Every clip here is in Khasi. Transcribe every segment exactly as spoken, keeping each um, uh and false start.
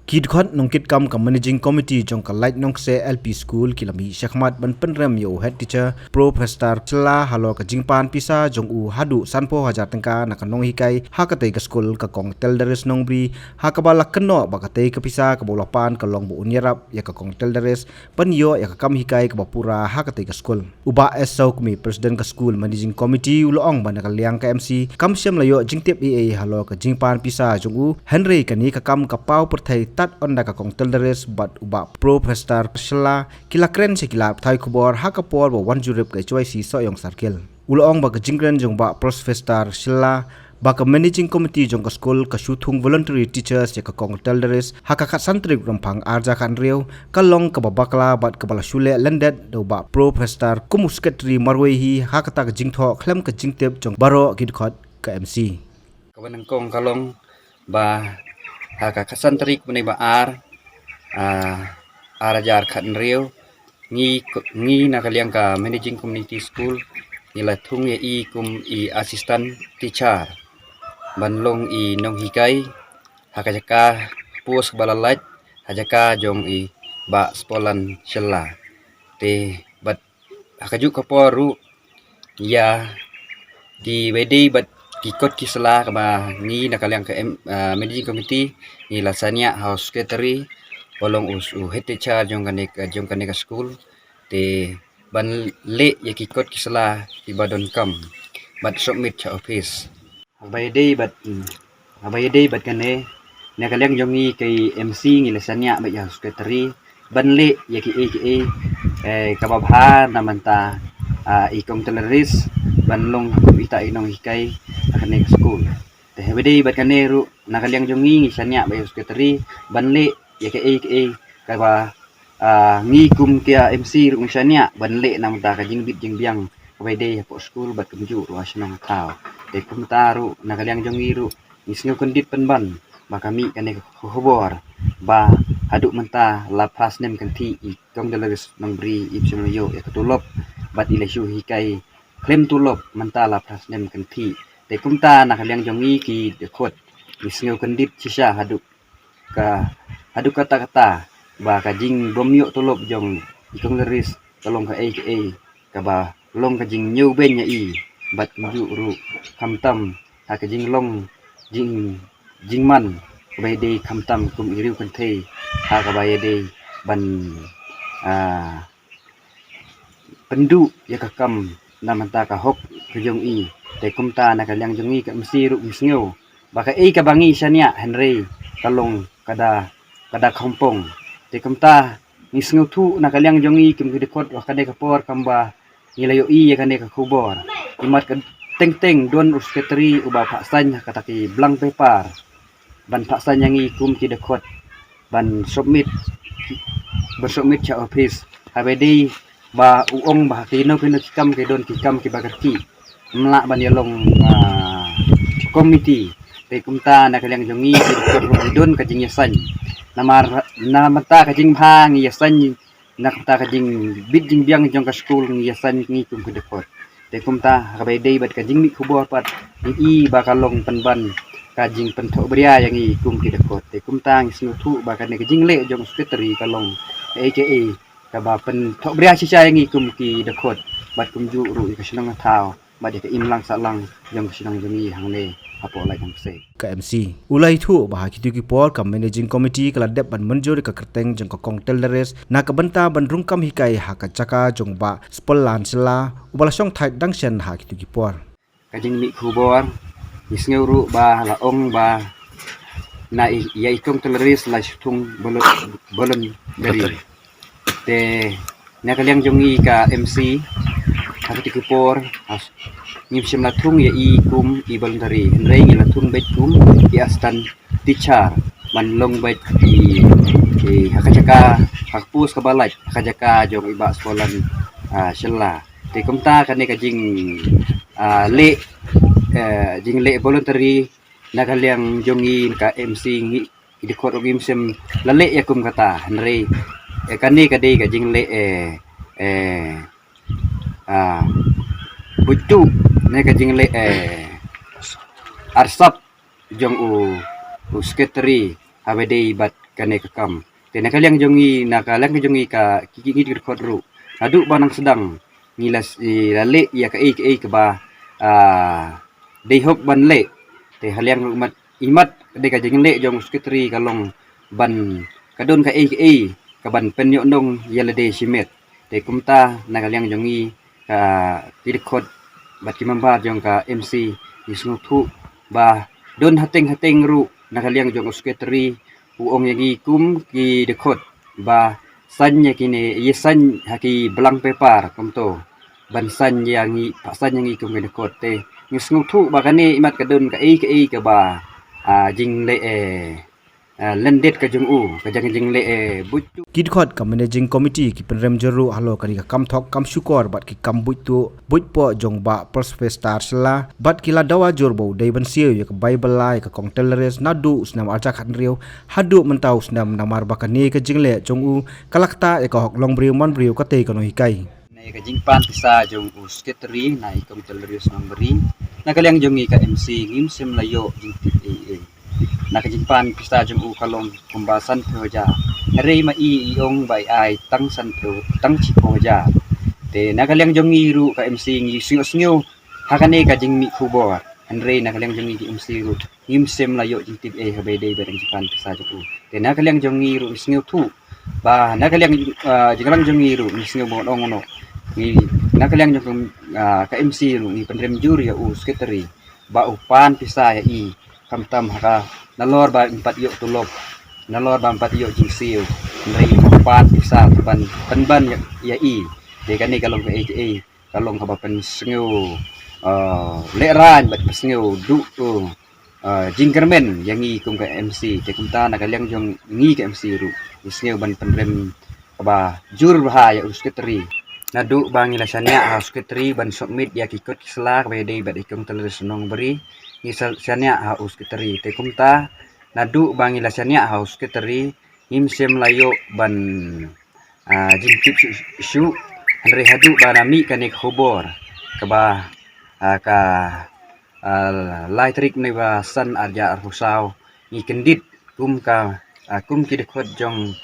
Ki dkhot nongkitkam ka Managing Committee jong ka Laitknongkse L P School ki la mih shakhmat ban pynrem ïa u Head Teacher Pro Prestare Shylla halor ka jingpan pisa jong u haduh sanphew hajar tyngka na ka nonghikai ha katei ka skul ka Kong Teldaris Nongbri, ha kaba la kynnoh ba katei ka pisa kaba u la pan ka long ba un ïarap ïa ka Kong Teldaris ban ïoh ïa ka kam hikai kaba pura ha katei ka skul. U Bah S Sawkmie, President ka skul Managing Committee, u la ong ba na ka liang ka M C kam shym la ïoh jingtip ei ei halor ka jingpan pisa jong u, hynrei kane ka kam ka paw pyrthei tad ynda ka Kong Teldaris bad u Bah Pro Prestare Shylla ki la kren sha ki lad pathai khubor ha ka por ba wan jurip ka H Y C Sohiong Circle. U la ong ba ka jingkren jong u Bah Pro Prestare Shylla ba ka Managing Committee jong ka skul ka shu thung voluntary teachers ïa ka Kong Teldaris ha ka khatsan tarik Rymphang arhajar khathynriew ka long kaba bakla bad kaba la shu leh lyndet da u Bah Pro Prestare kum u Secretary marwei hi ha kata ka jingthoh khlem ka jingtip jong baroh ki dkhot ka M C. Kaba nyngkong ka long ba ha ka khatsan tarik bnai ba ar, ah, arhajar khathynriew, ngi ko-, ngi na ka liang ka Managing Committee School ngi la thung ïa i kum i assistant teacher ban long i nonghikai ha ka jaka post ba la lait ha jaka jong i Bah Spolan Shylla. Te bad ha kajuh ka por ruh ïa kiba ïadei bad ki kot ki sla kaba ngi na ka liang ka M-, ah, Managing Committee ngi la shaniah ha u Secretary ba long u, u Head Teacher jong kane ka, jong kane ka skul. Te ban leh ïa ki kot ki sla kiba donkam bad submit sha office. Haba ïadei bad, hmm, haba ïadei bad kane, na ka liang jong ngi ki M C ngi la shaniah bad ïa u Secretary ban leh ïa kiei kiei, eh, kaba bha na bynta, ah, i Kong Teldaris ban long kum ita i nonghikai ha kane ka skul. Te haba ïadei bad kane ruh na ka liang jong ngi ngi shaniah bad ïa u Secretary ban leh ïa kiei kiei kaba, ah, ngi kum ki M C ruh ngi shaniah ban leh na bynta ka jingbit jingbiang kaba ïadei hapoh skul bad kumjuh ruh ha shnong ha thaw. Te kumta ruh na ka liang jong ngi ruh ngi sngew kyndit pynban ba ka mih kane ka khubor ba haduh mynta la phra snem kynthih i Kong Teldaris Nongbri im shym la ïoh ïa ka tulop bad i la shu hikai khlem tulop mynta la phra snem kynthih. Te kumta na ka liang jong ngi ki dkhot ngi sngew kyndit shisha haduh ka, haduh katta katta ba ka jingbym ïoh tulop jong i Kong Teldaris ka long kaei kaei kaba long ka jingñiewbeiñ ïa i bad kumjuh ruh khamtam ha ka jinglong jing, jingman kaba ïadei khamtam kum i riew kynthei ha kaba ïadei ban, ah, pynduh ïa ka kam na bynta ka hok ka jong i. Te kumta na ka liang jong ngi ka M C ruh ngi sngew ba kaei kaba ngi shaniah hynrei ka long ka da, ka da khongpong. Te kumta ngi sngewthuh na ka liang jong ngi kum ki dkhot ha kane ka por kam ba ngi la ïohi ïa kane ka khubor. Imat ka teng teng don u Secretary uba phah sign ha kata ki blank paper ban phah sign ïa ngi kum ki dkhot ban submit, ban submit sha office. Haba ïadei ba u ong ba ha kino kino ki kam ki don ki kam kiba kyrkieh, ym lah ban ïalong, ah, committee. Te kumta na ka liang jong ngi ki dkhot ruh ngi don ka jingïaseng. Namar na bynta ka jingbha ngi ïaseng, na ka bynta ka jingbit jingbiang jong ka skul ngi ïaseng ngi kum ki dkhot. Te kumta ha kaba ïadei bad ka jingmih khubor pat ngi i ba ka long pynban ka jingpynthohbria ïa ngi kum ki dkhot. Te kumta ngi sngewthuh ba kane ka jingleh jong u Secretary ka long kaei kaei kaba pynthohbria shisha ïa ngi kum ki dkhot bad kumjuh ruh ïa ka shnong ka thaw bad ïa ka imlang sahlang jong ka shnong jong ngi hangne hapoh Laitknongkse. Ka M C u la ïathuh ba ha kito ki por ka Managing Committee ka la dep ban mynjur ïa ka kyrteng jong ka Kong Teldaris na ka bynta ban rung kam hikai ha ka jaka jong u Bah Spolan Shylla uba la shong thait dang shen ha kito ki por. Ka jingmih khubor ngi sngew ruh ba la ong ba na i, ïa i Kong Teldaris la shu thung bolon, bolon dari. Te na ka liang jong ngi ka M C ha kito ki por, ah, ngim shym la thung ïa i kum i voluntary, hynrei ngi la thung beit kum i assistant teacher ban long beit i, i ha ka jaka, ha ka post kaba lait ha ka jaka jong i Bah Spolan, ah, Shylla. Te kumta kane ka jing, ah, leh, eh, jingleh voluntary na ka liang jong ngi ka M C ngi, ki dkhot ruh ngim shym la leh ïa kum kata, hynrei, eh, kane ka dei ka jingleh, eh, eh, ah, buit tuh ne ka jingleh, eh, arsap jong u, u Secretary haba ïadei bad kane ka kam. Te na ka liang jong ngi, na ka liang jong ngi ka ki ki ngi ki dkhot ruh, naduh ba nang sdang ngi la s- i la leh ïa kaei kaei kaba ah, dei hok ban leh. Te ha liang ruh mat imat dei ka jingleh jong u secretary ka long ban ka don kaei kaei kaban pynïoh nong ïa lade shimet. Te kumta na ka liang jong ngi ka ki dkhot bad ki member jong ka M C ngi sngewthuh ba don hateng hateng ruh na ka liang jong u secretary u ong ïa ngi kum ki dkhot ba sign ïa kine, ïa sign ha ki blank paper kumto ban sign ïa ngi, sign ïa ngi kum ki dkhot. Te ngi sngewthuh ba kane imat ka don kaei kaei kaba ah, jingleh eh, ah, lyndet ka jong u, ka jong jingleh eh, buit. Ki dkhot ka managing committee ki pynrem jur ruh halor kane ka kam thok kam shukor bad ki kam buit tuh buit poh jong Bah Prosper Star Shylla bad ki la dawa jur ba u dei ban siew ïa ka Bible la ïa ka Kong Tallarius naduh u snem arhajar khathynriew haduh mynta u snem, namar ba kane ka jingleh jong u ka la ktah ïa ka hok longbriew manbriew, katei ka nonghikai. Na ïa ka jingpan pisa jong u secretary na i Kong Tallarius Nongbri, na ka liang jong ngi ka M C ngim shym la ïoh jingtip ei ei. Na ka jingpan pisa jong u ka long kumba sanphew hajar. Hynrei ma i i ong ba i ai tang sanphew, tang shiphew hajar. Te na ka liang jong ngi ruh ka M C ngi sngew sngew ha kane ka jingmih khubor. Hynrei na ka liang jong ngi ka M C ruh ngim shym la ïoh jingtip ei ha ba dei ba dang jingpan pisa jong u. Te na ka liang jong ngi ruh ngi sngewthuh ba na ka liang ah, jingïalang jong ngi ruh ngi sngew ba ong noh. Ngi na ka liang jong ah, ka M C ruh ngi pynrem jur ïa u secretary ba u pan pisa ïa i, khamtam ha ka nalor ba ym pat ïoh tulop, nalor ba ym pat ïoh jingsiew, hynrei u pan pisa ban pynban ïa, ïa i. Te kane ka long kaei kaei, ka long kaba pynsngew ah, lehraiñ bad pynsngew duh uh, ah, jingkyrmen ïa ngi kum ka M C. Te kumta na ka liang jong ngi ka M C ruh ngi sngew ban pynrem kaba jur bha ïa u secretary. Naduh ba ngi la shaniah ha u secretary ban submit ïa ki kot ki sla kaba ïadei bad i Kong Tallarius Nongbri, ngi sa- shaniah ha u secretary. Te kumta naduh ba ngi la shaniah ha u secretary ngim shym la ïoh ban ah, jingtip shuh shuh. Hynrei haduh ba na mih kane ka khubor kaba ah, ka ah, lai tarik mynne ba san arhajar arphew saw ngi kyndit kum ka ah, kum ki dkhot jong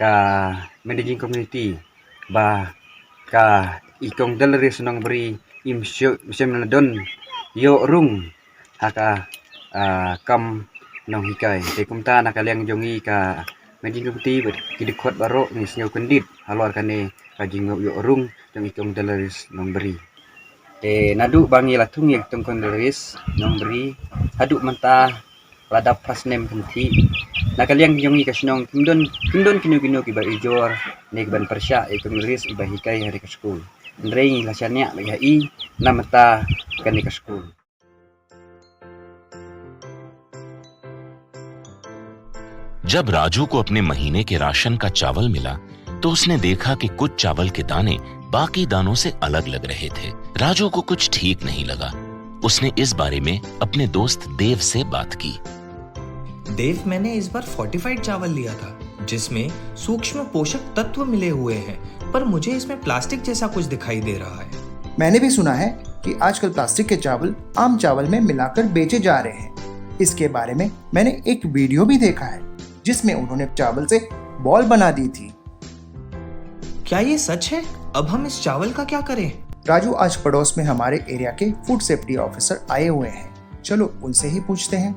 ka managing committee ba ka i Kong Tallarius Nongbri im shu- im shym la don ïoh rung ha ka ah, kam nonghikai. Te kumta na ka liang jong ngi ka managing committee bad ki dkhot baroh ngi sngew kyndit halor kane ka jingïoh rung jong i Kong Tallarius Nongbri. Te naduh ba ngi la thung ïa i Kong Tallarius Nongbri haduh mynta la dap phra snem kynthih. Na ka liang jong ngi ka shnong kim don, kim don kino kino kiba ujor ne kiban pyrshah ïa i Kong Tallarius iba hikai ha ka skul. Hynrei ngi la shaniah bad ïa i na mynta kane ka skul. जब राजू को अपने महीने के राशन का चावल मिला, तो उसने देखा कि कुछ चावल के दाने बाकी दानों से अलग लग रहे थे। राजू को कुछ ठीक नहीं लगा। उसने इस बारे में अपने दोस्त देव से बात की। देव, मैंने इस बार फोर्टिफाइड चावल लिया था, जिसमें सूक्ष्म पोषक तत्व मिले हुए हैं, पर मुझे इसमें प्लास्टिक जैसा कुछ दिखाई दे रहा है। मैंने भी सुना है कि आजकल प्लास्टिक के चावल आम चावल में मिलाकर बेचे जा रहे हैं। इसके बारे में मैंने एक वीडियो भी देखा है, जिसमें उन्होंने चावल से बॉल बना दी थी। क्या ये सच है? अब हम इस चावल का क्या करें? राजू, आज पड़ोस में हमारे एरिया के फूड सेफ्टी ऑफिसर आए हुए हैं, चलो उनसे ही पूछते हैं।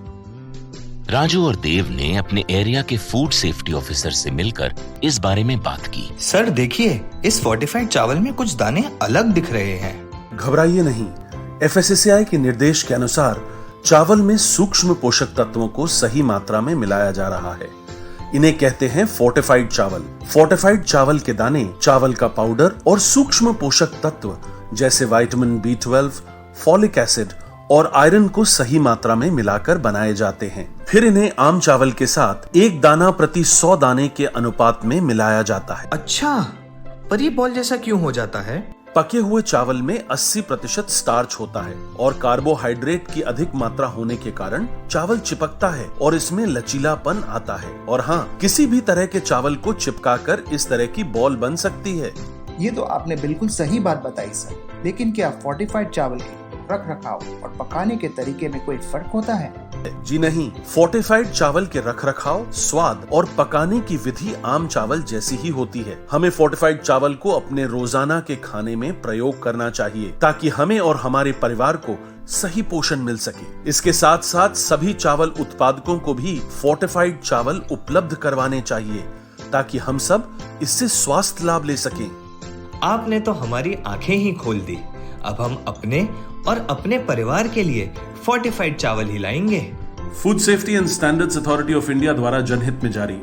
राजू और देव ने अपने एरिया के फूड सेफ्टी ऑफिसर से मिलकर इस बारे में बात की। सर, देखिए, इस फोर्टिफाइड चावल में कुछ दाने अलग दिख रहे हैं। घबराइए नहीं, एफएसएसएआई के निर्देश के अनुसार चावल में सूक्ष्म पोषक तत्वों को सही मात्रा में मिलाया जा रहा है। इन्हें कहते हैं फोर्टिफाइड चावल। फोर्टिफाइड चावल के दाने चावल का पाउडर और सूक्ष्म पोषक तत्व जैसे vitamin B twelve, folic acid और आयरन को सही मात्रा में मिलाकर बनाए जाते हैं। फिर इन्हें आम चावल के साथ एक दाना प्रति सौ दाने के अनुपात में मिलाया जाता है। अच्छा, पर ये बॉल जैसा क्यों हो जाता है? पके हुए चावल में अस्सी प्रतिशत स्टार्च होता है और कार्बोहाइड्रेट की अधिक मात्रा होने के कारण चावल चिपकता है और इसमें लचीलापन आता है। और हाँ, किसी भी तरह के चावल को चिपकाकर इस तरह की बॉल बन सकती है। ये तो आपने बिल्कुल सही बात बताई सर, लेकिन क्या फोर्टिफाइड चावल के रख रखाव और पकाने के तरीके में कोई फर्क होता है? जी नहीं, फोर्टिफाइड चावल के रखरखाव, स्वाद और पकाने की विधि आम चावल जैसी ही होती है। हमें फोर्टिफाइड चावल को अपने रोजाना के खाने में प्रयोग करना चाहिए, ताकि हमें और हमारे परिवार को सही पोषण मिल सके। इसके साथ साथ सभी चावल उत्पादकों को भी फोर्टिफाइड चावल उपलब्ध करवाने चाहिए, ताकि हम सब इससे स्वास्थ्य लाभ ले सकें। आपने तो हमारी आंखें ही खोल दी। अब हम अपने और अपने परिवार के लिए फोर्टिफाइड चावल ही लाएंगे। Food safety and standards authority of India द्वारा जनहित में जारी।